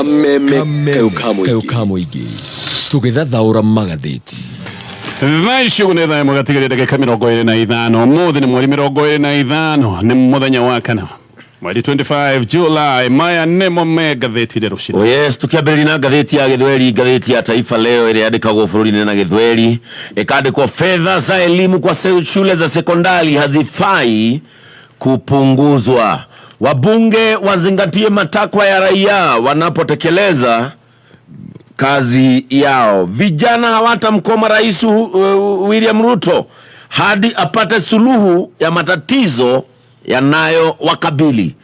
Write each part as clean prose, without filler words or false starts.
Kameme kayũ ka kayũ mũingĩ. Ka mũingĩ tũgĩthathaũra magathĩti. Thaa ici ũguo nĩ thaa 1 gatigaria ndagĩka 25. Ũmũthĩ nĩ mweri 25, nĩ mũthenya wa kana, mweri 25 July. Maya nĩmo me ngathĩti-inĩ rũcinĩ. Oh yes, tukiambĩrĩria na ngathĩti ya Gĩthweri, ngathĩti ya Taifa Leo ĩrĩa yandĩkagwo bũrũri-inĩ na Gĩthweri, ĩkandĩkwo fedha za elimu kwa shule za sekondari hazifai kupunguzwa. Wabunge wazingatie matakwa ya raia wanapotekeleza kazi yao. Vijana hawatamkoma Rais William Ruto hadi apate suluhu ya matatizo yanayowakabili.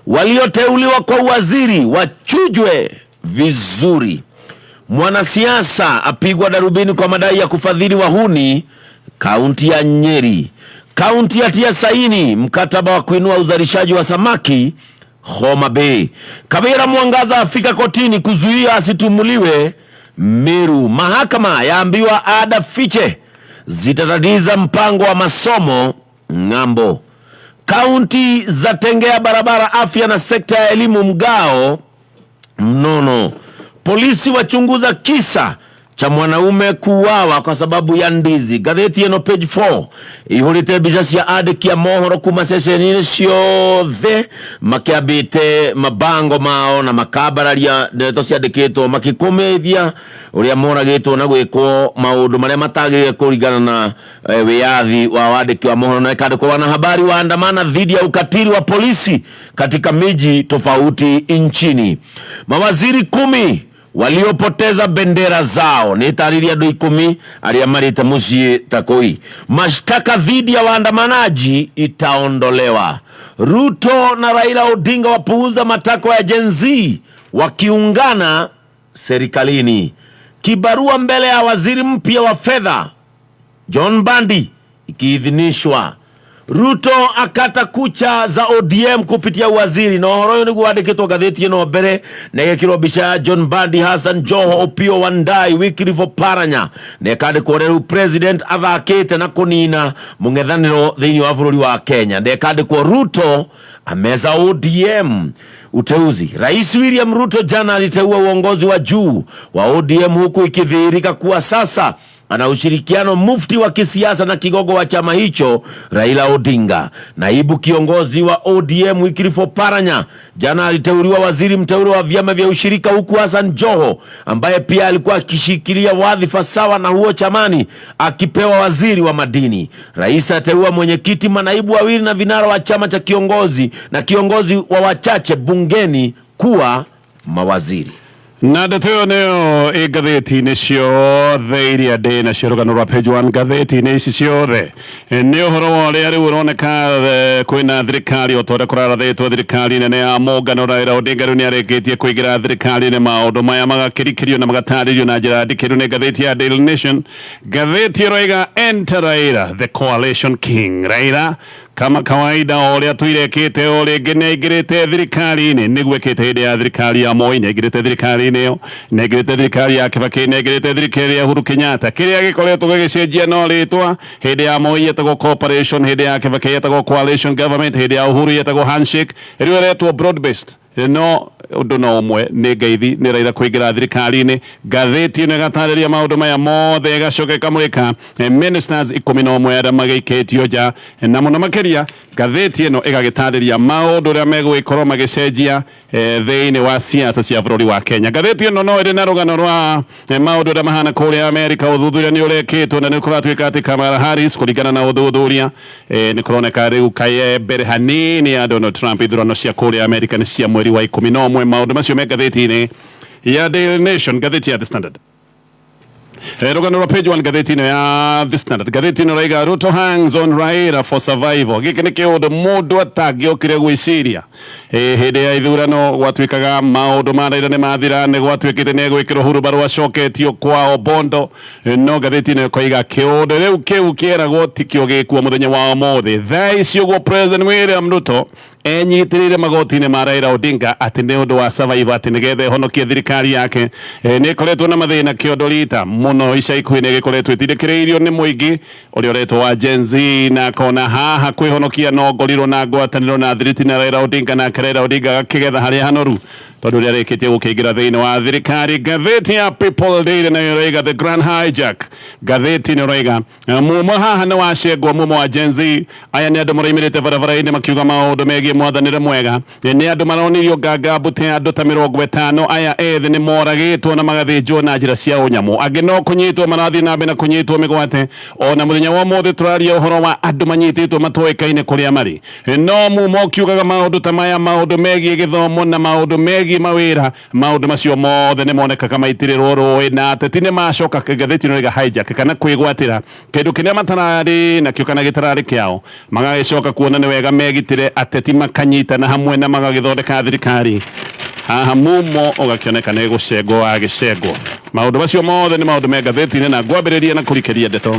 Walioteuliwa kwa uwaziri wachujwe vizuri. Mwanasiasa apigwa darubini kwa madai ya kufadhili wahuni kaunti ya Nyeri. Kaunti yatia saini mkataba wa kuinua uzalishaji wa samaki Homa Bay. Kabira Mwangaza afika kotini kuzuia asitumuliwe Meru. Mahakama yaambiwa ada fiche zitatatiza mpango wa masomo ng'ambo. Kaunti zatengea barabara, afya na sekta ya elimu mgao mnono. Polisi wachunguza kisa cha mwanaume kuuawa kwa sababu ya ndizi. Ngathĩti ĩno page 4 ihũrĩte mbica cia andĩki a mohoro kuma ceceni-inĩ ciothe makĩambĩte mabango mao na makambararia ndeto ciandĩkĩtwo makĩkũmĩthia ũrĩa moragĩtwo na gwĩkwo maũndũ marĩa matagĩrĩire kũringana na wĩyathi wa wandĩki wa mohoro, na ĩkandĩkwo wanahabari waandamana dhidi ya ukatili wa polisi katika miji tofauti nchini. Mawaziri 10 waliopoteza bendera zao nĩ tarĩria andũ 10 arĩa marĩte mũciĩ takũi. Mashtaka dhidi ya waandamanaji itaondolewa. Ruto na Raila Odinga wapuuza matakwa ya Gen Z wakiungana serikalini. Kibarua mbele ya waziri mpya wa fedha John Mbadi ikiidhinishwa. Ruto akata kucha za ODM kupitia uwaziri. Na ũhoro ũyũ nĩguo wandĩkĩtwo ngathĩti ĩno mbere na ĩgekĩrwo mbica ya John Mbadi, Hassan Joho, Opiyo Wandayi, Wycliffe Oparanya, na ĩkandĩkwo rĩu president athakĩte na kũnina mũng'ethanĩro thĩinĩ wa bũrũri wa Kenya, na ĩkandĩkwo Ruto ameza ODM. Uteuzi. Rais William Ruto jana aliteua uongozi wa juu wa ODM huku ikidhihirika kuwa sasa ana ushirikiano mufti wa kisiasa na kigogo wa chama hicho Raila Odinga. Naibu kiongozi wa ODM Wycliffe Oparanya jana aliteuliwa waziri mteule wa vyama vya ushirika, huku Hassan Joho ambaye pia alikuwa akishikilia wadhifa sawa na huo chamani akipewa waziri wa madini. Rais ateua mwenyekiti, manaibu wawili na vinara wa chama cha kiongozi na kiongozi wa wachache bungeni kuwa mawaziri. Na ndeto ĩyo nĩyo ĩ ngathĩti-inĩ ciothe iria ndĩ nacio. Rũgano rwa page 1 ngathĩti-inĩ ici ciothe nĩ ũhoro wa ũrĩa rĩu ũroneka kwĩna thirikari o ta ũrĩa kũrarathĩtwo, thirikari nene ya mũngano. Raila Odinga rĩu nĩ arĩkĩtie kũingĩra thirikari-inĩ, maũndũ maya magakĩrikĩrio na magatarĩrio na njĩra ndikĩru nĩ ngathĩti ya Daily Nation. Ngathĩti ĩroiga, "Enter Raila, the coalition king." Raila kama kawaida, o ũrĩa tũirekĩte, o rĩngĩ nĩ aingĩrĩte thirikari-inĩ. Nĩguo ĩkĩte hĩndĩ ya thirikari ya Moi, nĩ aingĩrĩte thirikari-inĩ ĩyo, nĩ aingĩrĩte thirikari ya Kibaki, nĩ aingĩrĩte thirikari ya Uhuru Kenyatta. Kĩrĩa gĩkoretwo gĩgĩcenjia no rĩtwa. Hĩndĩ ya Moi yetagwo cooperation, hĩndĩ ya Kibaki yetagwo coalition government, hĩndĩ ya Uhuru yetagwo handshake, rĩu ĩretwo broad based, no ũndũ no ũmwe, nĩ ngeithi, nĩ Raila kũingĩra thirikari-inĩ. Ngathĩti ĩno ĩgatarĩria maũndũ maya mothe, ĩgacoka ĩkamũrĩka ministers 11 arĩa magĩikĩtio nja, na mũno makĩria ngathĩti ĩno ĩgagĩtarĩria maũndũ ũrĩa megũgĩkorwo magĩcenjia thĩinĩ wa siasa cia bũrũri wa Kenya. Ngathĩti ĩno no ĩrĩ na rũgano rwa maũndũ ũrĩa mahana kũrĩa Amerika. Ũthuthuria nĩ ũrekĩtwo na nĩ kũratuĩka atĩ Kamala Harris, kũringana na ũthuthuria, nĩ kũroneka rĩu kaye mbere hanini ya Donald Trump. Ithurano cia kũrĩa Amerika nĩ cia mweri wa 11. Maũndũ macio me ngathĩti-inĩ ya Daily Nation. Ngathĩti ya The Standard, rũgano rwa page 1 ngathĩti-inĩ ya The Standard, ngathĩti ĩno raiga, "Ruto hangs on Raila for survival." Gĩkĩ nĩ kĩũndũ mũndũ atangĩokire gwĩciria. Hĩndĩ ya ithurano gwatuĩkaga maũndũ ma Raila nĩ mathira, nĩ gwatuĩkĩte nĩ egwĩkĩrwo hurubarũ acoketio kwao Bondo, no ngathĩti ĩno ĩkoiga kĩũndũ rĩu kĩu kĩeragwo tikĩo gĩkuo mũthenya wa ũmũthĩ. Thaa ici ũguo President William Ruto enyitĩrĩire magoti-inĩ ma Raila Odinga atĩ nĩ ũndũ wa survival, atĩ nĩgetha ĩhonokie thirikari yake. Nĩ ĩkoretwo na mathĩna kĩondo rita mũno ica ikuhĩ, nĩ ĩgĩkoretwo ĩtindĩkĩrĩirio nĩ mũingĩ ũrĩa ũretwo wa Gen Z, na akona haha kwĩhonokia no ngorirwo na ngwatanĩro na thiriti na Raila Odinga, nake Raila Odinga agakĩgetha harĩa hanoru. Tondũ ũrĩa arĩkĩtie gũkĩingĩra thĩinĩ wa thirikari. Ngathĩti ya People Daily nayo ĩroiga the grand hijack. Ngathĩti nĩ ĩroiga mumo haha nĩ wacengwo, mumo wa Gen Z. Aya nĩ andũ maroimĩrĩte barabara-inĩ makiuga maũndũ megiĩ mwathanĩre mwega. Nĩ andũ maronirio nganga mbute ya andũ ta 50. Aya ethĩ nĩ moragĩtwo na magathĩnjwo na njĩra cia ũnyamũ. Angĩ no kũnyitwo marathiĩ na mbere na kũnyitwo mĩgwate. Ona mũthenya wa ũmũthĩ tũraria ũhoro wa andũ manyitĩtwo matoĩkaine kũrĩa marĩ. No mumo ũkiugaga maũndũ ta maya, maũndũ megiĩ gĩthomo na maũndũ megiĩ mawĩra, maũndũ macio mothe nĩ monekaga maitĩrĩrwo rũĩ na ateti nĩ macoka. Ngathĩti ĩno ĩga hijack kana kwĩgwatĩra kĩndũ kĩrĩa matararĩ nakĩo kana gĩtararĩ kĩao, magagĩcoka kuona nĩ wega megitĩre. Ateti makanyitana hamwe na magagĩthondeka thirikari. Haha mumo ũgakĩoneka nĩ gũcengwo wagĩcengwo. Maũndũ macio mothe nĩ maũndũ me ngathĩti-inĩ, na ngwambĩrĩria na kũrikĩria ndeto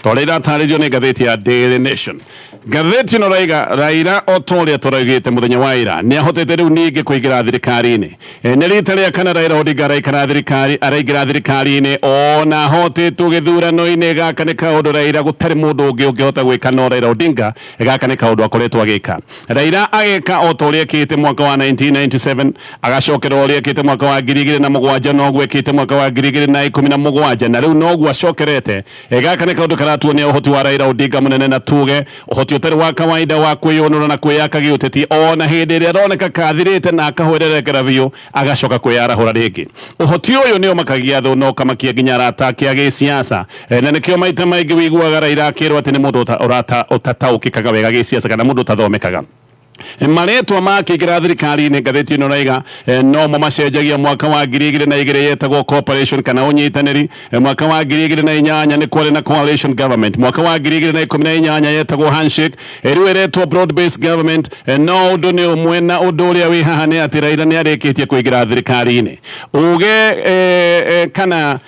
ta ũrĩa iratarĩrio nĩ ngathĩti ya Daily Nation. Ngathĩti ĩno raiga Raila, o ta ũrĩa tũraugĩte mũthenya wa ira, nĩ ahotete rĩu ningĩ kũingĩra thirikari-inĩ. Nĩ rita rĩa kana Raila Odinga araikara thirikari, araingĩra thirikari-inĩ ona ahotetwo gĩthurano-inĩ. Gaka nĩ kaũndũ Raila gũtarĩ mũndũ ũngĩ ũngĩhota gwĩka no Raila Odinga. Gaka nĩ kaũndũ akoretwo agĩka. Raila agĩka o ta ũrĩa ekĩte mwaka wa 1997, agacokera ũrĩa ekĩte mwaka wa 2007, noguo ekĩte mwaka wa 2017, na rĩu noguo acokerete. Gaka nĩ kaũndũ karatuonia ũhoti wa Raila Odinga mũnene, na tuge ũhoti ũtarĩ wa kawaida wa kwĩyũnũra na kwĩyaka gĩũteti, ona hĩndĩ ĩrĩa aroneka kathirĩte na akahwererekera biũ, agacoka kwĩyarahũra rĩngĩ. Ũhoti ũyũ nĩ ũmakagia thũ na ũkamakia nginya arata ake a gĩsiasa. Na nĩkĩo maita maingĩ wĩiguaga Raila akĩrwo atĩ nĩ mũndũ ũtataũkĩkaga wega gĩsiasa kana mũndũ ũtathomekaga. Marĩtwa makĩingĩra thirikari-inĩ, ngathĩti ĩno raiga no mo macenjagia. Mwaka wa 2002 yetagwo cooperation kana ũnyitanĩri. Mwaka wa 2008 nĩ kwarĩ na coalition government. Mwaka wa 2018 yetagwo handshake. Rĩu ĩretwo broad based government. No ũndũ nĩ ũmwe, na ũndũ ũrĩa wĩ haha nĩ atĩ Raila nĩ arĩkĩtie kũingĩra thirikari-inĩ. Uge kana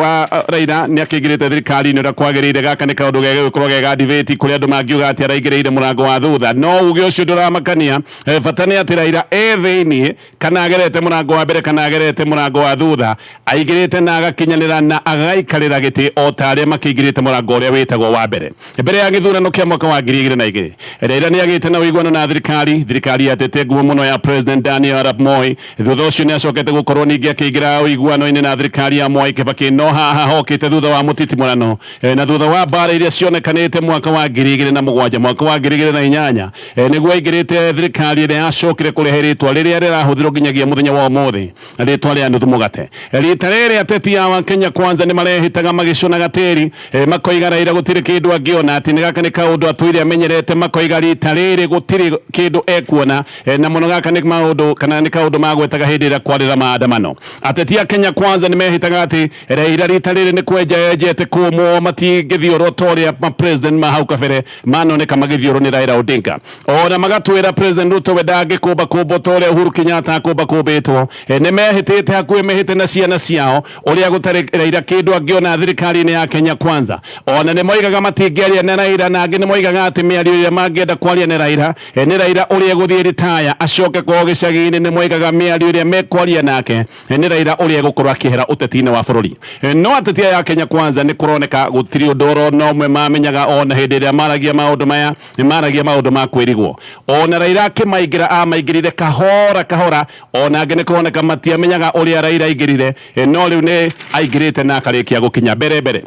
wa Raila nĩ akĩingĩrĩte thirikari-inĩ ũrĩa kwagĩrĩire, gaka nĩ kaũndũ gegũkorwo ge debate kũrĩa andũ mangiuga atĩ araingĩrĩire mũrango wa thutha, no uge ũcio ndũramakania. Bata nĩ atĩ Raila e thĩiniĩ, kana agerete mũrango wa mbere kana agerete mũrango wa thutha, aingĩrĩte na agakinyanĩra na agaikarĩra gĩtĩ o ta arĩa makĩingĩrĩte mũrango ũrĩa wĩtagwo wa mbere. Mbere ya gĩthurano kĩa mwaka wa 2002, Raila nĩ agĩte na ũiguano na thirikari yatete ngumo mũno ya President Daniel Arap Moi. Thutha ũcio nĩ acokete gũkorwo ningĩ akĩingĩra ũiguano-inĩ na thirikari ya Mwai Kibaki, no haha hokĩte thutha wa mũtitimũrano na thutha wa mbara iria cionekanĩte mwaka wa 2007, mwaka wa 2008, nĩguo aingĩrĩte thirikari ĩrĩa yacokire kũrehe rĩtwa rĩrĩa rĩrahũthĩrwo nginyagia mũthenya wa ũmũthĩ, rĩtwa rĩa nuthu mũgate. Rita rĩrĩ ateti a Kenya Kwanza nĩ marehĩtaga magĩcũnaga tĩri, makoiga Raila gũtirĩ kĩndũ angĩona, atĩ nĩ gaka nĩ kaũndũ atũire amenyerete. Makoiga rita rĩrĩ gũtirĩ kĩndũ ekuona, na mũno gaka nĩ maũndũ kana nĩ kaũndũ magwetaga hĩndĩ ĩrĩa kwarĩ na maandamano. Ateti a Kenya Kwanza nĩ mehĩtaga atĩ Raila rita rĩrĩ nĩ kwenja enjete kũmwo, matingĩthiũrwo ta ũrĩa ma president ma hau kabere manoneka magĩthiũrwo nĩ Raila Odinga. Ona magatwĩra President Ruto we ndangĩkũmba kũmbwo ta ũrĩa Uhuru Kenyatta akũmba kũmbĩtwo. Nĩ mehĩtĩte hakuhĩ mehĩte na ciana ciao ũrĩa gũtarĩ Raila kĩndũ angĩona thirikari-inĩ ya Kenya Kwanza. Ona nĩ moigaga matingĩaria na Raila, na angĩ nĩ moigaga atĩ mĩario ĩrĩa mangĩenda kwaria na Raila nĩ Raila ũrĩa egũthiĩ ritaya acoke kwao gĩcagi-inĩ. Nĩ moigaga mĩario ĩrĩa mekwaria nake nĩ Raila ũrĩa egũkorwo akĩehera ũteti-inĩ wa bũrũri. No ateti aya a Kenya Kwanza nĩ kũroneka gũtirĩ ũndũ oro na ũmwe mamenyaga. Ona hĩndĩ ĩrĩa maragia maũndũ maya, nĩ maragia maũndũ ma kwĩrigwo. Ona Raila akĩmaingĩra, amaingĩrire kahora kahora. Ona angĩ nĩ kũroneka matiamenyaga ũrĩa Raila aingĩrire, no rĩu nĩ aingĩrĩte na akarĩkia gũkinya mbere mbere.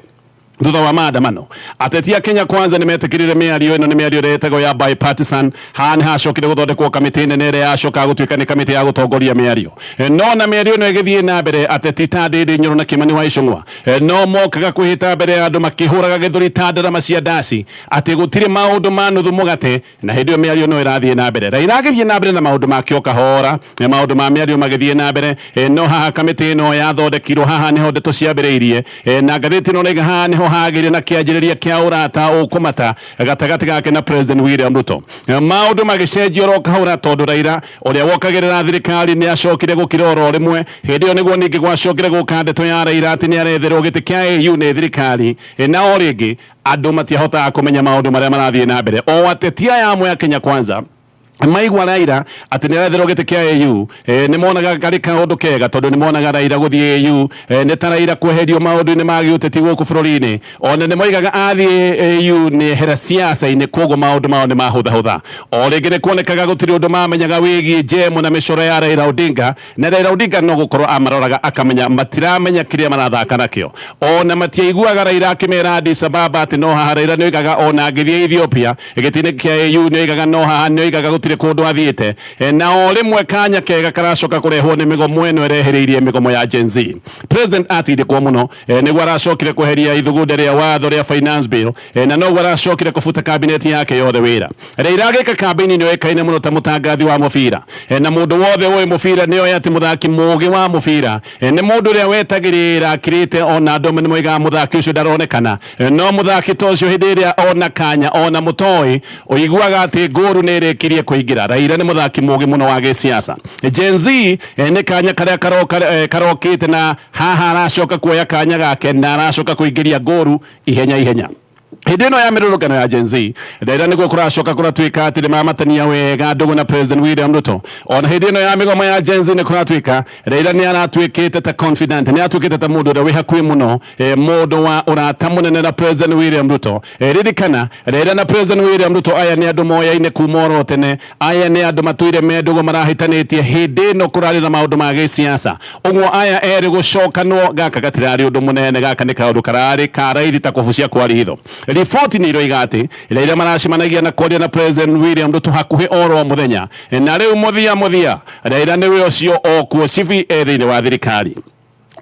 Thutha wa maandamano, ateti a Kenya Kwanza nĩ metĩkĩrire mĩario ĩno. Nĩ mĩario ĩrĩa ĩtagwo ya bipartisan. Haha nĩ hacokire gũthondekwo kamĩtĩ nene ĩrĩa yacokaga gũtuĩka nĩ kamĩtĩ ya gũtongoria mĩario. No na mĩario ĩno ĩgĩthiĩ na mbere, ateti ta Ndindi Nyoro na Kimani wa Ichung'wa no mokaga kwĩhĩta mbere ya andũ makĩhũraga gĩthũri ta ndarama cia ndaci atĩ gũtirĩ maũndũ ma nuthu mũgate. Na hĩndĩ ĩyo mĩario no ĩrathiĩ na mbere, Raila agĩthiĩ na mbere na maũndũ make o kahora, maũndũ ma mĩario magĩthiĩ na mbere. No haha kamĩtĩ ĩno yathondekirwo, haha nĩho ndeto ciambĩrĩirie. Na ngathĩti ĩno raiga haha nĩho hagĩire na kĩanjĩrĩria kĩa ũrata ũkũmata gatagatĩ gake na President William Ruto. Maũndũ magĩcenjia oro kahora, tondũ Raila ũrĩa wokagĩrĩra thirikari nĩ acokire gũkira oro rĩmwe. Hĩndĩ ĩyo nĩguo ningĩ gwacokire gũka ndeto ya Raila atĩ nĩ aretherwo gĩtĩ kĩa AU nĩ thirikari. Na o rĩngĩ andũ matiahotaga kũmenya maũndũ marĩa marathiĩ na mbere. O ateti aya amwe a Kenya Kwanza Maigua Raila atĩ nĩ aretherwo gĩtĩ kĩa AU, nĩ monaga karĩ kaũndũ kega tondũ nĩ monaga Raila gũthiĩ AU nĩ ta Raila kweherio maũndũ-inĩ ma gĩũteti gũkũ bũrũri-inĩ. Ona nĩ moigaga athiĩ AU nĩ ehera siasa-inĩ, kwoguo maũndũ mao nĩ mahũthahũtha. O rĩngĩ nĩ kuonekaga gũtirĩ ũndũ mamenyaga wĩgiĩ njemo na mĩcoro ya Raila Odinga, na Raila Odinga no gũkorwo amaroraga akamenya matiramenya kĩrĩa marathaka nakĩo. Ona matiaiguaga Raila akĩmera Addis Ababa atĩ no haha. Raila nĩ oigaga ona angĩthiĩ Ethiopia gĩtĩ-inĩ kĩa AU nĩ oigaga no haha, nĩ oigaga gũtirĩ kũndũ athiĩte. Na o rĩmwe kanya kega karacoka kũrehwo nĩ mĩgomo ĩno ĩrehereirie mĩgomo ya Gen Z. President atindĩkwo mũno nĩguo aracokire kweheria ithugunda rĩa watho rĩa finance bill, na noguo aracokire kũbuta kabineti yake yothe wĩra. Raila agĩka kambĩini nĩ oĩkaine mũno ta mũtangathi wa mũbira, na mũndũ wothe ũĩ mũbira nĩ oĩ atĩ mũthaki mũũgĩ wa mũbira nĩ mũndũ ũrĩa wetagĩrĩra akirĩte, ona andũ amwe nĩ moigaga mũthaki ũcio ndaronekana, no mũthaki ta ũcio hĩndĩ ĩrĩa ona kanya ona mũtoĩ ũiguaga atĩ ngũru nĩ ĩrĩkirie kũingĩra. Raila nĩ mũthaki mũũgĩ mũno wa gĩsiasa. Gen Z nĩ kanya karĩa karokĩte, na haha aracoka kuoya kanya gake na aracoka kũingĩria ngũru ihenya ihenya. Hĩndĩ ĩno ya mĩrũrũngano ya Gen Z, Raila nĩguo kũracoka kũratuĩka atĩ nĩ mamatania wega ndũgũ na President William Ruto. Ona hĩndĩ ĩno ya mĩgomo ya Gen Z nĩ kũratuĩka Raila nĩ aratuĩkĩte ta confidant, nĩ aratuĩkĩte ta mũndũ ũrĩa wĩ hakuhĩ mũno, mũndũ wa ũrata mũnene na President William Ruto. Ririkana Raila na President William Ruto aya nĩ andũ moyaine kuma oro tene, aya nĩ andũ matũire me ndũgũ marahĩtanĩtie hĩndĩ ĩno kũrarĩ na maũndũ ma gĩsiasa. Ũguo aya erĩ gũcokanwo gaka gatirarĩ ũndũ mũnene, gaka nĩ kaũndũ kararĩ ka raithi ta kũbucia kwa ritho. Riboti nĩ iroiga atĩ Raila maracemanagia na kwaria na President William Ruto hakuhĩ oro mũthenya, na rĩu mũthia mũthia Raila nĩwe ũcio okuo cibi e thĩinĩ wa thirikari.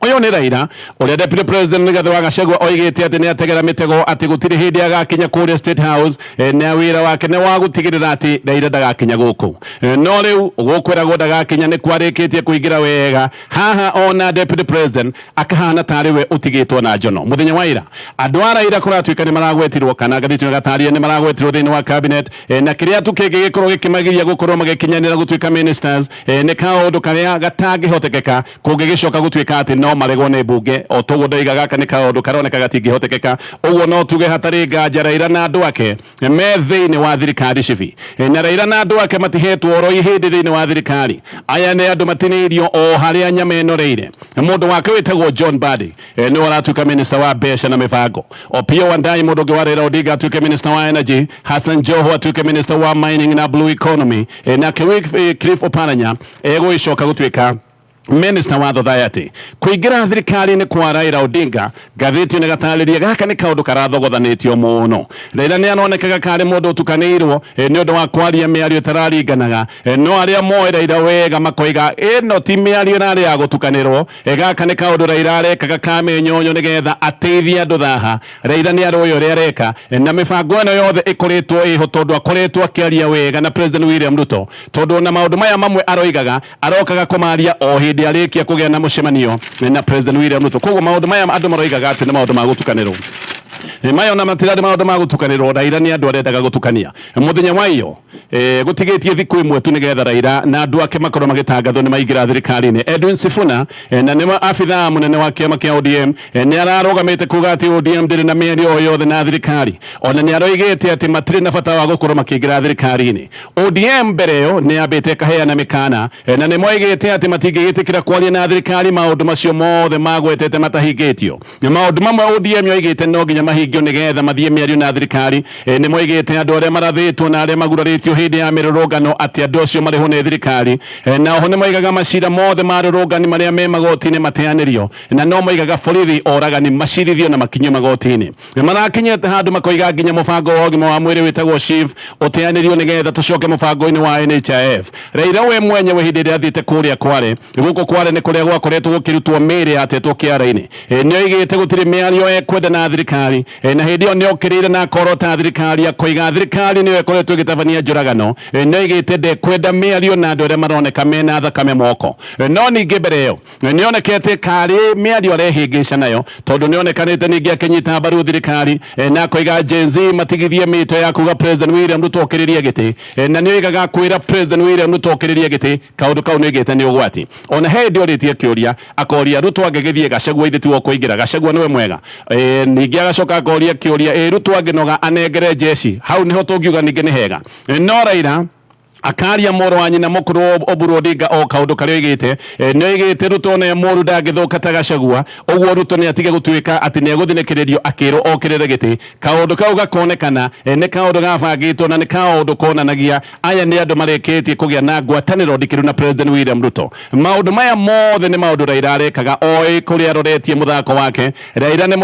Ũyũ nĩ Raila ũrĩa Deputy President Rigathi wa Gachagua oigĩte atĩ nĩ ategera mĩtego atĩ gũtirĩ hĩndĩ agakinya kũrĩa State House, na wĩra wake nĩ wa gũtigĩrĩra atĩ Raila ndagakinya gũkũ. No rĩu gũkwĩragwo ndagakinya nĩ kwarĩkĩtie kũingĩra wega haha, ona Deputy President akahana tarĩ we ũtigĩtwo na njono. Mũthenya wa ira andũ a Raila kũratuĩka nĩ maragwetirwo, kana ngathĩti ĩno ĩgatarĩria nĩ maragwetirwo thĩinĩ wa cabinet, na kĩrĩa tu kĩngĩgĩkorwo gĩkĩmagiria gũkorwo magĩkinyanĩra gũtuĩka ministers nĩ kaũndũ karĩa gatangĩhotekeka kũngĩgĩcoka gũtuĩka atĩ no maregwo nĩ mbunge. O toguo ndoiga, gaka nĩ kaũndũ karoneka gatingĩhotekeka. Ũguo no tuge hatarĩ nganja Raila na andũ ake me thĩinĩ wa thirikari cibi, na Raila na andũ ake matihetwo oro ihĩndĩ thĩinĩ wa thirikari. Aya nĩ andũ matinĩirio o harĩa nyama ĩnoreire. Mũndũ wake wĩtagwo John Mbadi nĩwe aratuĩka minister wa mbeca na mĩbango. Opiyo Wandayi, mũndũ ũngĩ wa Raila Odinga, atuĩke minister wa energy. Hassan Joho atuĩke minister wa mining na blue economy, nake Wycliffe Oparanya egũgĩcoka gũtuĩka minister wa society. Kũingĩra thirikari-inĩ kwa Raila Odinga, ngathĩti ĩno ĩgatarĩria gaka nĩ kaũndũ karathogothanĩtio mũno. Raila nĩ aronekaga karĩ mũndũ ũtukanĩirwo nĩ ũndũ wa kwaria mĩario ĩtararinganaga, no arĩa moĩ Raila wega makoiga ĩno ti mĩario ĩrarĩ ya gũtukanĩrwo. Gaka nĩ kaũndũ Raila arekaga ka mĩnyonyo nĩgetha ateithie andũ thaha. Raila nĩ aroĩ ũrĩa areka, na mĩbango ĩno yothe ĩkoretwo ĩho tondũ akoretwo akĩaria wega na President William Ruto, tondũ ona maũndũ maya mamwe aroigaga arokaga kũmaria o hĩndĩ arĩkia kũgĩa na mũcemanio na President William Ruto. Koguo maũndũ maya andũ maroigaga atĩ nĩ maũndũ ma gũtukanĩrwo, maya ona matirarĩ maũndũ ma gũtukanĩrwo. Raila nĩ andũ arendaga gũtukania. Mũthenya wa iyo, gũtigĩtie thikũ ĩmwe tu nĩgetha Raila na andũ ake makorwo magĩtangathwo nĩ maingĩra thirikari-inĩ, Edwin Sifuna, na nĩwe abithaa mũnene wa kĩama kĩa ODM, nĩ ararũgamĩte kuga atĩ ODM ndĩrĩ na mĩario o yothe na thirikari. Ona nĩ aroigĩte atĩ matirĩ na bata wa gũkorwo makĩingĩra thirikari-inĩ. ODM mbere ĩyo nĩ yambĩte ĩkaheana mĩkana, na nĩ moigĩte atĩ matingĩgĩtĩkĩra kwaria na thirikari maũndũ macio mothe magwetete matahingĩtio. Maũndũ mamwe ODM yoigĩte no nginya mahingio nĩgetha mathiĩ mĩario na thirikari, nĩ moigĩte andũ arĩa marathĩtwo na arĩa magurarĩtio hĩndĩ ya mĩrũrũngano atĩ andũ acio marĩhwo nĩ thirikari, na oho nĩ moigaga macira mothe ma arũrũngani marĩa me magoti-inĩ mateanĩrio, na no moigaga borithi oragani macirithio na makinyio magoti-inĩ. Marakinyĩte handũ makoiga nginya mũbango wa ũgima wa mwĩrĩ wĩtagwo SHIF ũteanĩrio nĩgetha tũcoke mũbango-inĩ wa NHIF. Raila we mwenyewe hĩndĩ ĩrĩa athiĩte kũrĩa Kware, gũkũ Kware nĩ kũrĩa gwakoretwo gũkĩrutwo mĩĩrĩ yatetwo kĩara-inĩ, nĩ oigĩte gũtirĩ mĩario ekwenda na thirikari, na hĩndĩ ĩyo nĩ okĩrĩire na akorota thirikari, akoiga thirikari nĩyo ĩkoretwo ĩgĩtabania njũragano. Nĩ oigĩte ndekwenda mĩario na andũ arĩa maroneka mena thakame moko. No ningĩ mbere ĩyo nĩ onekete karĩ mĩario arehĩngĩca nayo, tondũ nĩ onekanĩte ningĩ akĩnyita mbaru thirikari, na akoiga Gen Z matigithie mĩto ya kuga President William Ruto okĩrĩrie gĩtĩ, na nĩ oigaga kwĩra President William Ruto okĩrĩrie gĩtĩ kaũndũ kau nĩ oigĩte nĩ ũgwati. Ona he hĩndĩ orĩtie kĩũria akoria Ruto angĩgĩthiĩ Gachagua ithe tiwe ũkũingĩra, Gachagua nĩwe mwega? Ningĩ agacoka akoria kĩũria, ĩ Ruto angĩnoga anengere jeshi, hau nĩho tũngiuga ningĩ nĩ hega? No Raila Akaria mũrũ wa nyina mũkũrũ Oburu Odinga o kaũndũ karĩa oigĩte. Nĩ oigĩte Ruto nĩ mũru, ndangĩthũka ta Gachagua. Ũguo Ruto nĩ atige gũtuĩka atĩ nĩ egũthinĩkĩrĩrio akĩrwo okĩrĩre gĩtĩ. Kaũndũ kau gakonekana nĩ kaũndũ gabangĩtwo na nĩ kaũndũ konanagia aya nĩ andũ marĩkĩtie kũgĩa na ngwatanĩro ndikĩru na President William Ruto. Maũndũ maya mothe nĩ maũndũ Raila arekaga oĩ kũrĩa aroretie mũthako wake. Raila nĩ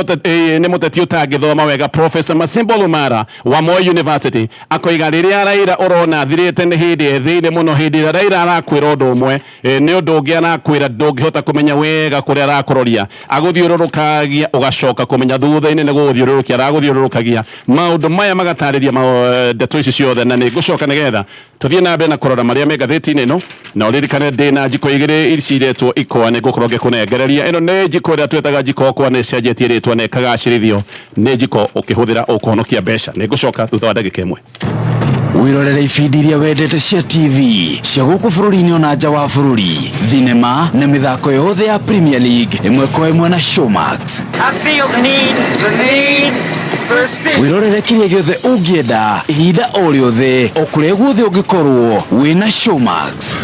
mũteti ũtangĩthoma wega. Professor Masimbo Lumara wa Moi University akoiga rĩrĩa Raila ũrona athirĩte nĩ hĩndĩ e thĩinĩ mũno. Hĩndĩ ĩrĩa Raila arakwĩra ũndũ ũmwe, nĩ ũndũ ũngĩ arakwĩra, ndũngĩhota kũmenya wega kũrĩa arakũroria, agũthiũrũrũkagia, ũgacoka kũmenya thutha-inĩ nĩ gũgũthiũrũrũkia aragũthiũrũrũkagia. Maũndũ maya magatarĩria ndeto ici ciothe, na nĩ ngũcoka nĩgetha tũthiĩ na mbere na kũrora marĩa me ngathĩti-inĩ ĩno. Na ũririkane ndĩ na njiko igĩrĩ ici iretwo ikwa, nĩ ngũkorwo ngĩkũnengereria. Ĩno nĩ njiko ĩrĩa twĩtaga njiko okwa, nĩ ĩcenjetie rĩtwa na ĩkagacĩrithio nĩ njiko ũkĩhũthĩra ũkũhonokia mbeca. Nĩ ngũcoka thutha wa ndagĩka ĩmwe. Wĩrorere ibindi iria wendete cia TV cia gũkũ bũrũri-inĩ ona nja wa bũrũri, thinema na mĩthako yothe ya Premier League ĩmwe kwa ĩmwe na Showmax. I feel the need for speed. Wĩrorere kĩrĩa gĩothe ũngĩenda, ihinda o rĩothe, o kũrĩa guothe ũngĩkorwo wĩna Showmax.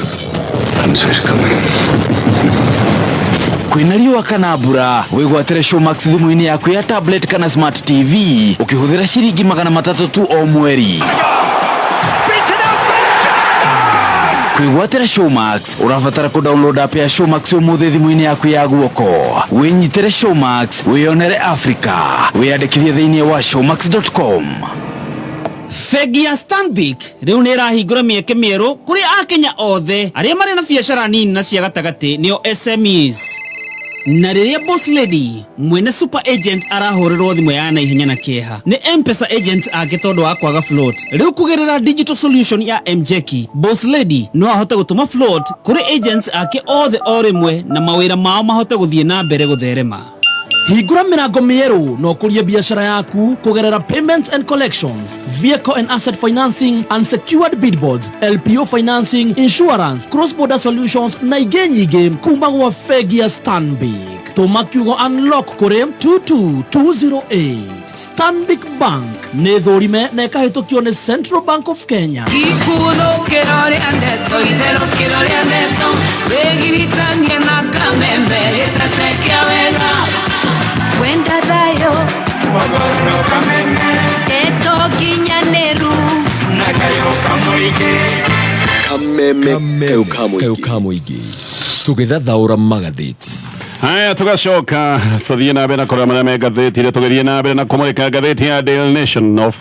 Kwĩna riũa kana mbura, wĩgwatĩre Showmax thimũ-inĩ yaku ya tablet kana smart TV ũkĩhũthĩra ciringi 300 tu o mweri. Kwĩgwatĩra Showmax ũrabatara kũ download app ya Showmax ũmũthĩ thimũ-inĩ yaku ya guoko. Wĩnyitĩre Showmax, wĩyonere Africa. Wĩyandĩkithie thĩinĩ wa showmax.com. Bengi ya Stanbic rĩu nĩ ĩrahingũra mĩeke mĩerũ kũrĩ akenya othe arĩa marĩ na biacara nini na cia gatagatĩ, nĩo SMEs. Na rĩrĩa boss lady mwene super agent arahũrĩrwo thimũ ya naihenya na kĩeha nĩ M-Pesa agent ake tondũ wa kwaga float, rĩu kũgerera digital solution ya Mjeki, boss lady no ahote gũtũma float kũrĩ agents ake othe o rĩmwe na mawĩra mao mahote gũthiĩ na mbere gũtherema. Hingũra mĩrango mĩerũ na ũkũrie biacara yaku kũgerera payments and collections, vehicle and asset financing, unsecured billboards, LPO financing, insurance, cross border solutions na ingĩ nyingĩ kuma gwa bengi ya Stanbic. Tũma kiugo "unlock" kũrĩ 22208. Stanbic Bank nĩ thũrime na ĩkahĩtũkio nĩ Central Bank of Kenya. Ikuthũkĩro rĩa ndeto, itherũkĩro rĩa ndeto, wĩgiritanie na kameme gĩtete kĩa wega. Wenda thayũ, ndeto nginyanĩru. Kameme kayo ka mũingĩ, tũgĩthathaũra magathĩti. Haya, tugacoka tuthiĩ na mbere na kũrora marĩa me ngathĩti-inĩ, tũgĩthiĩ na mbere na kũmũrĩka ngathĩti ya Daily Nation. Of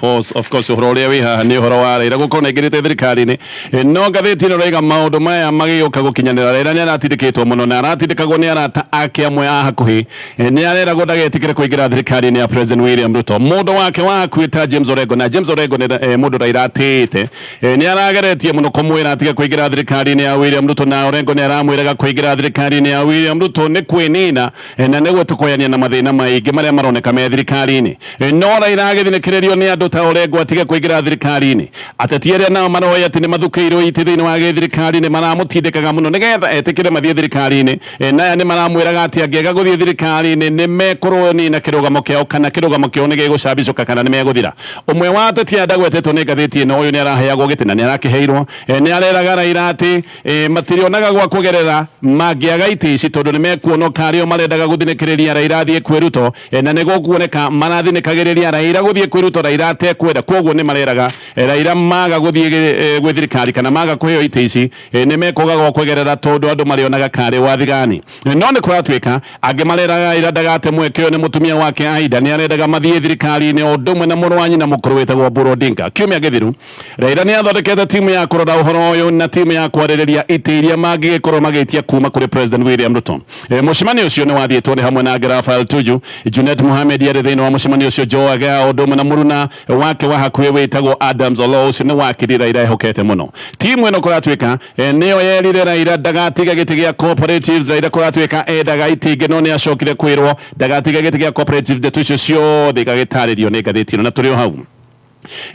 course ũhoro ũrĩa wĩ haha nĩ ũhoro wa Raila gũkorwo aingĩrĩte thirikari-inĩ. No ngathĩti ĩno ĩraiga maũndũ maya magĩũka gũkinyanĩra, Raila nĩ aratindĩkĩtwo mũno na aratindĩkagwo nĩ arata ake amwe a hakuhĩ. Nĩ areragwo ndagetĩkĩre kũingĩra thirikari-inĩ ya President William Ruto. Mũndũ wake wa hakuhĩ ta James Orengo, na James Orengo nĩ mũndũ Raila atĩĩte, nĩ arageretie mũno kũmwĩra atige kũingĩra thirikari-inĩ ya William Ruto, na Orengo nĩ aramwĩraga kũingĩra thirikari-inĩ ya William Ruto nĩ kwĩnina na nĩguo tũkoyania na mathĩna maingĩ marĩa maroneka me thirikari-inĩ. No Raila agĩthinĩkĩrĩrio nĩ andũ ta Orengo atige kũingĩra thirikari-inĩ. Ateti arĩa nao maroĩ atĩ nĩ mathukĩirwo itĩ thĩinĩ wa gĩthirikari nĩ maramũtindĩkaga mũno nĩgetha etĩkĩre mathiĩ thirikari-inĩ. Na aya nĩ maramwĩraga atĩ angĩaga gũthiĩ thirikari-inĩ nĩ mekũrũnina kĩrũgamo kĩao, kana kĩrũgamo kĩao nĩ gĩgũcambicũka, kana nĩ megũthira. Ũmwe wa ateti aya ndagwetetwo nĩ ngathĩti ĩno, ũyũ nĩ araheagwo gĩtĩ na nĩ arakĩheirwo. Nĩ areraga Raila atĩ matirionaga gwa kũgerera mangĩaga itĩ ici, tondũ nĩ mekuona karĩo marendaga gũthinĩkĩrĩria Raila athiĩ kwĩ Ruto, na nĩ gũkuoneka marathinĩkagĩrĩria Raila gũthiĩ kwĩ Ruto Raila atekwenda. Koguo nĩ mareraga Raila maga gũthiĩ gwĩ thirikari kana maga kũheo itĩ ici, nĩ mekũga gwa kũgerera, tondũ andũ marĩonaga karĩ wathigani. No nĩ kũratuĩka angĩ mareraga Raila ndagate mweke ũyũ nĩ mũtumia wake Aida nĩ arendaga mathiĩ thirikari-inĩ, o ũndũ ũmwe na mũrũ wa nyina mũkũrũ wĩtagwo Oburu Odinga. Kiumia gĩthiru Raila nĩ athondekete timu ya kũrora ũhoro ũyũ na timu ya kwarĩrĩria itĩ iria mangĩgĩkorwo magĩtia kuma kũrĩ President William Ruto. Mũcemanio ũcio nĩ wathiĩtwo nĩ hamwe na Rafael Tuju, Junet Mohamed arĩ thĩinĩ wa mũcemanio ũcio, Joe Agea, o ũndũ ũmwe na mũruna wake wa hakuhĩ wĩtagwo Adams Oloo. Ũcio nĩ wakiri Raila ehokete mũno. Timu ĩno kũratuĩka nĩyo yerire Raila ndagatiga gĩtĩ gĩa cooperatives. Raila kũratuĩka endaga itĩ ingĩ, no nĩ acokire kwĩrwo ndagatiga gĩtĩ gĩa cooperative. Ndeto icio ciothe igagĩtarĩrio nĩ ngathĩti ĩno, na tũrĩ o hau.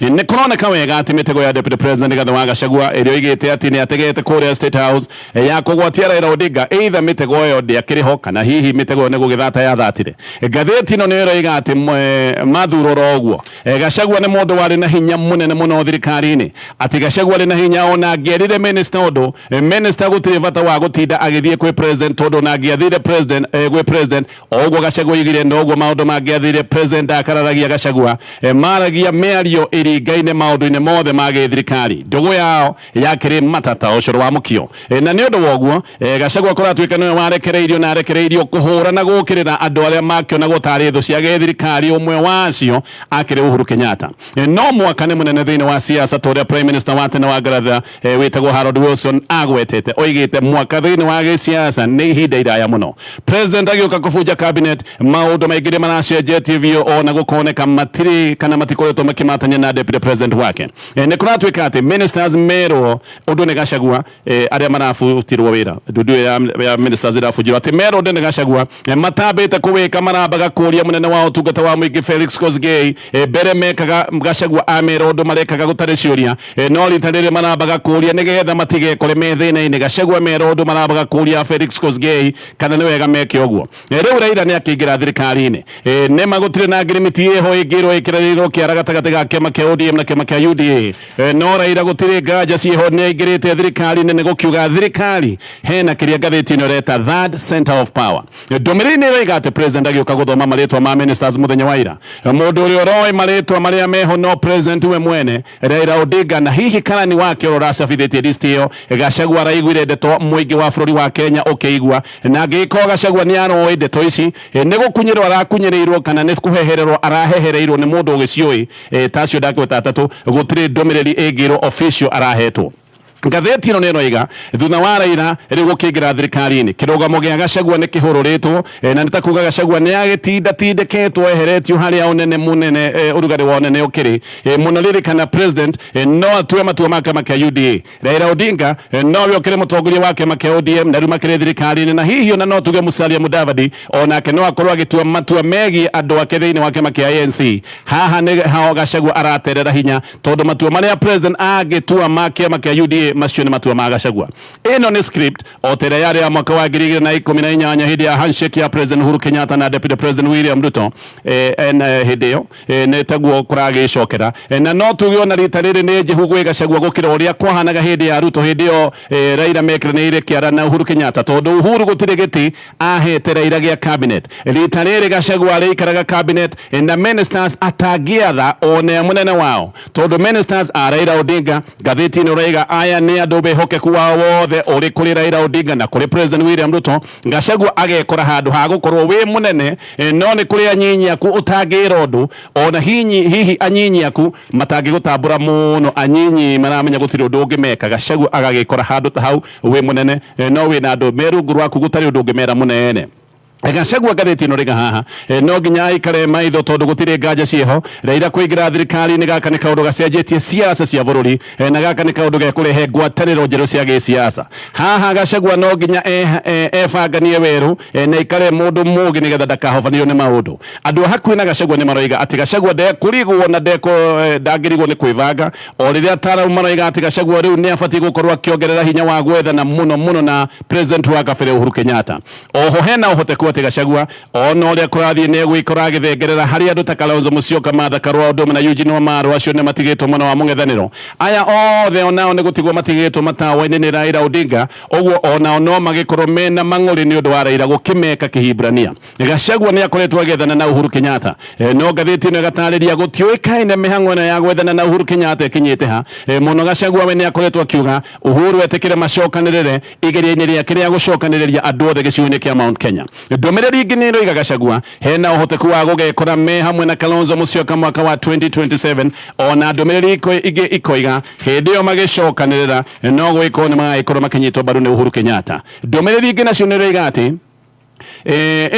Nĩ kũroneka wega atĩ mĩtego ya Deputy President Rigathĩ wa Gachagua ĩrĩa oigĩte atĩ nĩ ategete kũrĩa State House ya kũgwatia Raila Odinga, either mĩtego ĩyo ndĩakĩrĩ ho kana hihi mĩtego ĩyo nĩ gũgĩthata yathatire. Ngathĩti ĩno nĩ ĩroiga atĩ mathurwo oro ũguo, Gachagua nĩ mũndũ warĩ na hinya mũnene mũno thirikari-inĩ, atĩ Gachagua arĩ na hinya ona angĩerire minister ũndũ, minister gũtirĩ bata wa gũtinda agĩthiĩ kwĩ president tondũ ona angĩathire president gwĩ president O ũguo Gachagua oigire noguo maũndũ mangĩathire, President ndakararagia Gachagua. Maragia mĩario ĩringaine maũndũ-inĩ mothe ma gĩthirikari. Ndũgũ yao yakĩrĩ matata ũcũrũ wa mũkio. Na nĩ ũndũ wa ũguo, Gachagua kũratuĩka nĩwe warekereirio na arekereirio kũhũra na gũũkĩrĩra andũ arĩa makĩonagwo tarĩ thũ cia gĩthirikari ũmwe wa acio akĩrĩ Uhuru Kenyatta. No mwaka nĩ mũnene thĩinĩ wa siasa ta ũrĩa Prime Minister wa tene wa Ngeretha wĩtagwo Harold Wilson agwetete. Oigĩte mwaka thĩinĩ wa gĩsiasa nĩ ihinda iraya mũno. President agĩũka kũbunja cabinet, maũndũ maingĩ nĩ maracenjetie biũ ona gũkoneka matirĩ kana matikoretwo makĩmatania na deputy president wake. Nĩ kũratuĩka atĩ ministers merwo ũndũ nĩ Gachagua arĩa marabutirwo wĩra ndundu ya ministers ĩrabunjirwo atĩ merwo ũndũ nĩ Gachagua matambĩte kũwĩka marambaga kũria mũnene wa ũtungata wa mũingĩ Felix Kosgei. Mbere mekaga Gachagua amera ũndũ marekaga gũtarĩ ciũria, no rita rĩrĩ marambaga kũria nĩgetha matigekore me thĩna-inĩ. Gachagua mera ũndũ marambaga kũria Felix Kosgei kana nĩ wega meke ũguo. Rĩu Raila nĩ akĩingĩra thirikari-inĩ. Nĩma gũtirĩ na ngirimiti ĩho ĩngĩrwo ĩkĩranĩirwo kĩara gatagatĩ ga kĩama kĩa ODM na kĩama kĩa UDA. No Raila gũtirĩ nganja ciĩho nĩ aingĩrĩte thirikari-inĩ, nĩ gũkiuga thirikari hena kĩrĩa ngathĩti ĩno ĩreta third center of power. Ndũmĩrĩri nĩ ĩroiga atĩ president agĩũka gũthoma marĩtwa ma ministers mũthenya wa ira, mũndũ ũrĩa ũroĩ marĩtwa marĩa meho no president we mwene Raila Odinga, na hihi karani wake ũrĩa ũracabithĩtie list ĩyo. Gachagua araiguire ndeto mũingĩ wa bũrũri wa Kenya ũkĩigua, na angĩgĩkorwo Gachagua nĩ aroĩ ndeto ici, nĩ gũkunyĩrwo arakunyĩrĩirwo kana nĩ kũhehererwo arahehereirwo nĩ mũndũ ũgĩciũĩ ta acio ndagweta atatũ, gũtirĩ ndũmĩrĩri ĩngĩrwo official arahetwo. Ngathĩti ĩno nĩ ĩroiga thutha wa Raila rĩu gũkĩingĩra thirikari-inĩ, kĩrũgamo gĩa Gachagua nĩ kĩhũrũrĩtwo, na nĩ ta kuga Gachagua nĩ agĩtindatindĩkĩtwo eheretio harĩa ũnene mũnene, ũrugarĩ wa ũnene ũkĩrĩ mũno. Ririkana president no atue matua ma kĩama kĩa UDA. Raila Odinga nowe ũkĩrĩ mũtongoria wa kĩama kĩa ODM na rĩu makĩrĩ thirikari-inĩ, na hihi ona no tuge Musalia Mudavadi onake no akorwo agĩtua matua megiĩ andũ ake thĩinĩ wa kĩama kĩa ANC. Haha nĩ hao Gachagua araterera hinya, tondũ matua marĩa president angĩtua ma kĩama kĩa UDA macio nĩ matua ma Gachagua. Ĩno nĩ script o ta ĩrĩa yarĩ ya mwaka wa 2018 hĩndĩ ya handshake ya President Uhuru Kenyatta na Deputy President William Ruto. Hĩndĩ ĩyo nĩ taguo kũragĩcokera, na no tuge ona rita rĩrĩ nĩ njĩhu gwĩ Gachagua gũkĩra ũrĩa kwahanaga hĩndĩ ya Ruto, hĩndĩ ĩyo Raila mekĩranĩire kĩara na Uhuru Kenyatta, tondũ Uhuru gũtirĩ gĩtĩ ahete Raila gĩa cabinet. Rita rĩrĩ Gachagua arĩikaraga cabinet na ministers atangĩatha ona mũnene wao, tondũ ministers a Raila Odinga, ngathĩti ĩno ĩroiga aya nĩ andũ behokeku wao wothe ũrĩ kũrĩ Raila Odinga na kũrĩ President William Ruto. Gachagua agekora handũ ha gũkorwo wĩ mũnene, no nĩ kũrĩ anyinyi aku ũtangĩra ũndũ, ona hihi anyinyi aku matangĩgũtambũra mũno, anyinyi maramenya gũtirĩ ũndũ ũngĩmeka. Gachagua agagĩkora handũ ta hau wĩ mũnene, no wĩna andũ me rungu rwaku gũtarĩ ũndũ ũngĩmera mũnene. Gachagua ngathĩti ĩno rĩga haha no nginya aikare maitho tondũ gũtirĩ nganja ciĩho Raila kũingĩra thirikari-inĩ gaka nĩ kaũndũ gacenjetie siasa cia bũrũri, na gaka nĩ kaũndũ gekũrehe ngwatanĩro njerũ cia gĩsiasa. Haha Gachagua no nginya ebanganie werũ, na ikare mũndũ mũũgĩ nĩgetha ndakahobanĩrio nĩ maũndũ. Andũ a hakuhĩ na Gachagua nĩ maroiga atĩ Gachagua ndekũrigwo na ndangĩrigwo nĩ kwĩbanga, o rĩrĩa ataaramu maroiga atĩ Gachagua rĩu nĩ abatiĩ gũkorwo akĩongerera hinya wa gwethana mũno mũno na president wa kabere Uhuru Kenyatta. Oho hena ũhoteku atĩ Gachagua ona ũrĩa kũrathiĩ nĩ egwĩkora agĩthengerera harĩ andũ ta Kalonzo Musyoka, Martha Karua, ũndũ ũmwe na Eugene Wamalwa, acio nĩ matigĩtwo mwena wa mũng'ethanĩro. Aya othe onao nĩ gũtigwo matigĩtwo matawa-inĩ nĩ Raila Odinga, ũguo onao no magĩkorwo mena mang'ũrĩ nĩ ũndũ wa Raila gũkĩmeka kĩhibrania. Gachagua nĩ akoretwo agĩethana na Uhuru Kenyatta, no ngathĩti ĩno ĩgatarĩria gũtiũĩkaine mĩhang'o ĩno ya gwethana na Uhuru Kenyatta ĩkinyĩte ha. Mũno Gachagua we nĩ akoretwo akiuga Uhuru etĩkĩre macokanĩrĩre igeria-inĩ rĩake rĩa gũcokanĩrĩria andũ othe gĩcigo-inĩ kĩa Mount Kenya. Ndũmĩrĩri ĩngĩ nĩ ĩroiga Gachagua hena ũhoteku wa gũgekora me hamwe na Kalonzo Musyoka mwaka wa 2027, ona ndũmĩrĩri ĩngĩ ikoiga hĩndĩ ĩyo magĩcokanĩrĩra no gwĩkorwo nĩ magagĩkorwo makĩnyitwo mbaru nĩ Uhuru Kenyatta. Ndũmĩrĩri ĩngĩ nacio nĩ ĩroiga atĩ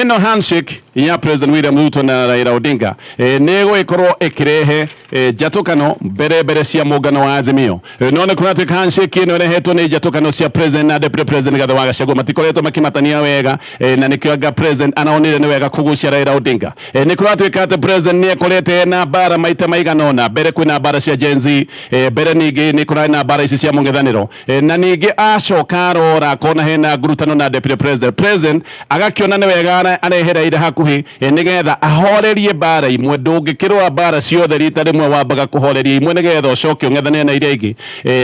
Ĩno handshake ya President William Ruto na Raila Odinga nĩ ĩgũgĩkorwo ĩkĩrehe njatũkano mbere mbere cia mũngano wa Azimio. No nĩ kũratuĩka handshake ĩno ĩrehetwo nĩ njatũkano cia President na Deputy President Rigathi wa Gachagua matikoretwo makĩmatania wega, na nĩkĩo anga President anaonire nĩ wega kũgucia Raila Odinga. Nĩ kũratuĩka atĩ President nĩ ekorete na mbara maita maigana ũna. Mbere kwĩna mbara cia Gen Z, mbere ningĩ nĩ kũrarĩ na mbara ici cia mũng'ethanĩro, na ningĩ acoka arora akona hena ngurutano na Deputy President. President agakĩona nĩ wega arehe Raila hakuhĩ, nĩgetha ahorerie mbara imwe. Ndũngĩkĩrũa mbara ciothe rita rĩmwe, wambaga kũhoreria imwe nĩgetha ũcoke ũng'ethanĩre na iria ingĩ.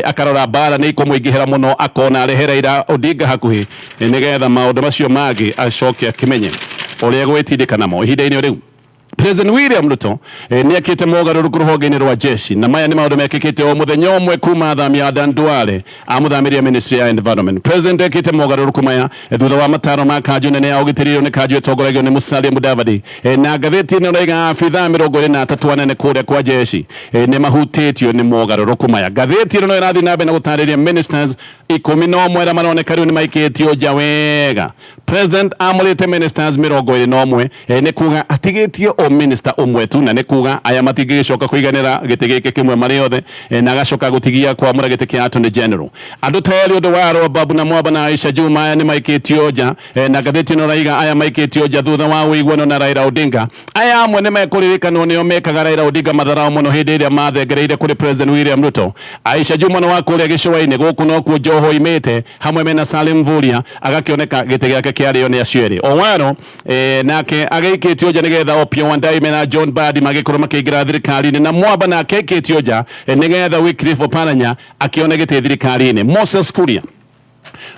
Akarora mbara nĩ ikũmũingĩhĩra mũno, akona arehe Raila Odinga hakuhĩ, nĩgetha maũndũ macio mangĩ acoke akĩmenye ũrĩa gwĩtindĩka namo. Ihinda-inĩ rĩu President William Ruto nĩ ekĩte mogarũrũku rũhonge-inĩ rwa jeshi, na maya nĩ maũndũ mekĩkĩte o mũthenya ũmwe kuma athamia Adan Duale amũthamirie Ministry ya Environment. President ekĩte mogarũrũku maya thutha wa mataro ma kanjũ nene ya ũgitĩri nĩ kanjũ ĩtongoragio nĩ Musalia Mudavadi. Na ngathĩti ĩno ĩraiga abithaa 23 anene kũrĩa kwa jeshi nĩ mahutĩtio nĩ mogarũrũku maya. Ngathĩti ĩno no ĩrathiĩ na mbere na gũtarĩria ministers 11 arĩa maroneka rĩu nĩ maikĩtio nja wega. President amũrĩte ministers 21, nĩ kuga atigĩtie o minister ũmwe tu, na nĩ kuga aya matingĩgĩcoka kũiganĩra gĩtĩ gĩkĩ kĩmwe marĩ othe, na agacoka gũtigia kwamũra gĩtĩ kĩa Attorney General. Andũ ta Eliud Waro, Babu na Mwamba na Aisha Juma aya nĩ maikĩtio nja, na ngathĩti ĩno raiga aya maikĩtio nja thutha wa ũiguano na Raila Odinga. Aya amwe nĩ mekũririkanwo nĩo mekaga Raila Odinga matharao mũno hĩndĩ ĩrĩa mathengereire kũrĩ President William Ruto. Aisha Juma nĩ wa kũrĩa gĩcũa-inĩ, gũkũ nokuo Joho oimĩte hamwe mena Salim Mvurya, agakĩoneka gĩtĩ gĩake kĩarĩo nĩ acio erĩ. Owaro nake agĩikĩtio nja nĩgetha Opiyo Wandayi na John Mbadi magĩkorwo makĩingĩra thirikari-inĩ, na Mwamba nake aikĩtio nja nĩgetha Wycliffe Oparanya akĩone gĩtĩ thirikari-inĩ. Moses Kuria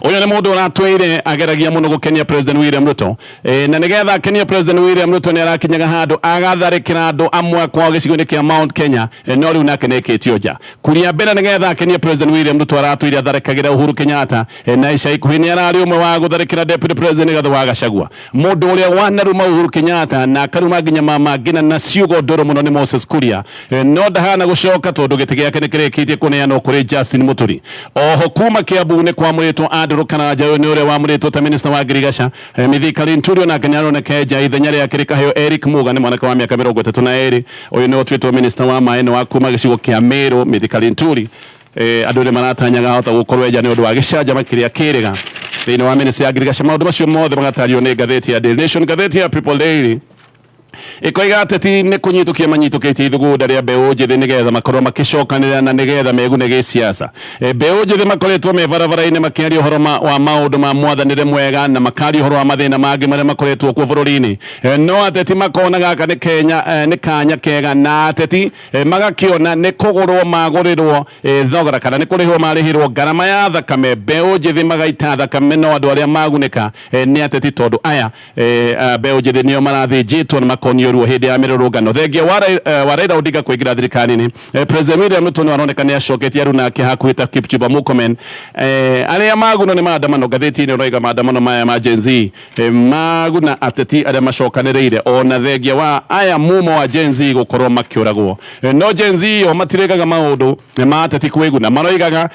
ũyũ nĩ mũndũ ũratwĩire ageragia mũno gũkenia President William Ruto, na nĩgetha akenie President William Ruto nĩ arakinyaga handũ agatharĩkĩra andũ amwe kwao gĩcigo-inĩ kĩa Mount Kenya, no rĩu nake nĩ aikĩtio nja. Kuria mbere nĩgetha akenie President William Ruto aratwĩire atharĩkagĩra Uhuru Kenyatta, na ica ikuhĩ nĩ ararĩ ũmwe wa gũtharĩkĩra Deputy President Rigathi wa Gachagua. Mũndũ ũrĩa wanaruma Uhuru Kenyatta na akaruma nginya Mama Ngina na ciugo ndũrũ mũno nĩ Moses Kuria, no ndahana gũcoka tondũ gĩtĩ gĩake nĩ kĩrĩkĩtie kũneanwo kũrĩ Justin Muturi. Oho kuma Kiambu nĩ kwamũrĩtwo Andrew Karanja, ũyũ nĩ ũrĩa wamũrĩtwo ta minister wa ngirigaca. Mithika Linturi nake nĩ aroneka nja, ithenya rĩake rĩkaheo Eric Muga, nĩ mwanake wa mĩaka 32. Ũyũ nĩ ũtuĩtwo minister wa maĩ, nĩ wa kuma gĩcigo kĩa Meru. Mithika Linturi, andũ nĩ maratanyaga hota gũkorwo enja nĩ ũndũ wa gĩcanjama kĩrĩa kĩrĩga thĩinĩ wa ministry ya ngirigaca. Maũndũ macio mothe magatario nĩ ngathĩti ya Daily Nation. Ngathĩti ya People Daily ikoiga ateti nĩ kũnyitũkia manyitũkĩtie ithugunda rĩa mbeũ njĩthĩ nĩgetha makorwo makĩcokanĩrĩra na nĩgetha megune gĩsiasa. Mbeũ njĩthĩ makoretwo me barabara-inĩ makĩaria ũhoro wa maũndũ ma mwathanĩre mwega na makaria ũhoro wa mathĩna mangĩ marĩa makoretwo kuo bũrũri-inĩ. No ateti makona gaka nĩ Kenya, nĩ kanya kega, na ateti magakĩona nĩ kũgũrwo magũrĩrwo thogora kana nĩ kũrĩhwo marĩhĩrwo ngarama ya thakame. Mbeũ njĩthĩ magaita thakame, no andũ arĩa magunĩka nĩ ateti tondũ aya mbeũ njĩthĩ nĩo marathĩnjĩtwo na makonio ruo hĩndĩ ya mĩrũrũngano. Thengia wa Raila Odinga kũingĩra thirikari-inĩ, President William Ruto nĩ aroneka nĩ acoketie aruna ake hakuhĩ ta Kipchumba Murkomen. Arĩa magunwo nĩ maandamano, ngathĩti-inĩ ũroiga maandamano maya ma Gen Z maguna ateti arĩa macokanĩrĩire, ona thengia wa aya mumo wa Gen Z gũkorwo makĩũragwo. No Gen Z yo matiregaga maũndũ ma ateti kwĩguna, maroigaga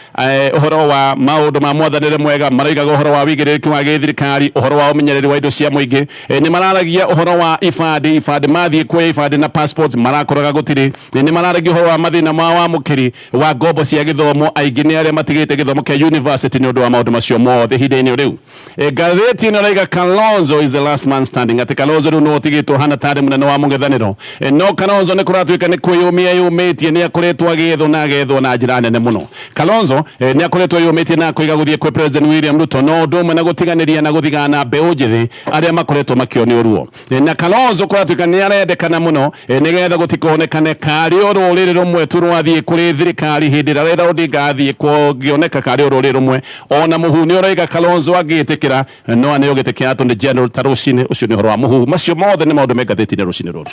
ũhoro wa maũndũ ma mwathanĩre mwega, maroigaga ũhoro wa wĩigĩrĩrĩki wa gĩthirikari, ũhoro wa ũmenyereri wa indo cia mũingĩ. Nĩ mararagia ũhoro wa ibandĩ, ibandĩ mathiĩ kuoya ibandĩ na passports marakoraga gũtirĩ. Nĩ mararagia ũhoro wa mathĩna ma wamũkĩri wa ngombo cia gĩthomo, aingĩ nĩ arĩa matigĩte gĩthomo kĩa university nĩ ũndũ wa maũndũ macio mothe ihinda-inĩ rĩu. Ngathĩti ĩno ĩraiga Kalonzo is the last man standing, atĩ Kalonzo rĩu nĩwe ũtigĩtwo hana tarĩ mũnene wa mũng'ethanĩro. No Kalonzo nĩ kũratuĩka nĩ kwĩyũmia yũmĩtie, nĩ akoretwo agĩethwo na agethwo na njĩra nene mũno. Kalonzo nĩ akoretwo yũmĩtie na akoiga gũthiĩ kwĩ President William Ruto no ũndũ ũmwe na gũtiganĩria na gũthigana mbeũ njĩthĩ arĩa makoretwo makĩonio ruo. Na Kalonzo kũratuĩka nĩ arendekana mũno, nĩgetha gũtikonekane karĩ o rũrĩrĩ rũmwe tu rwathiĩ kũrĩ thirikari hĩndĩ ĩrĩa Raila Odinga athiĩ kũngĩoneka karĩ o rũrĩrĩ rũmwe. Ona mũhu nĩ ũroiga Kalonzo angĩtĩkĩra no aneo gĩtĩ kĩa Attorney General ta rũcinĩ. Ũcio nĩ ũhoro wa mũhuhu. Macio mothe nĩ maũndũ me ngathĩti-inĩ rũcinĩ rũrũ.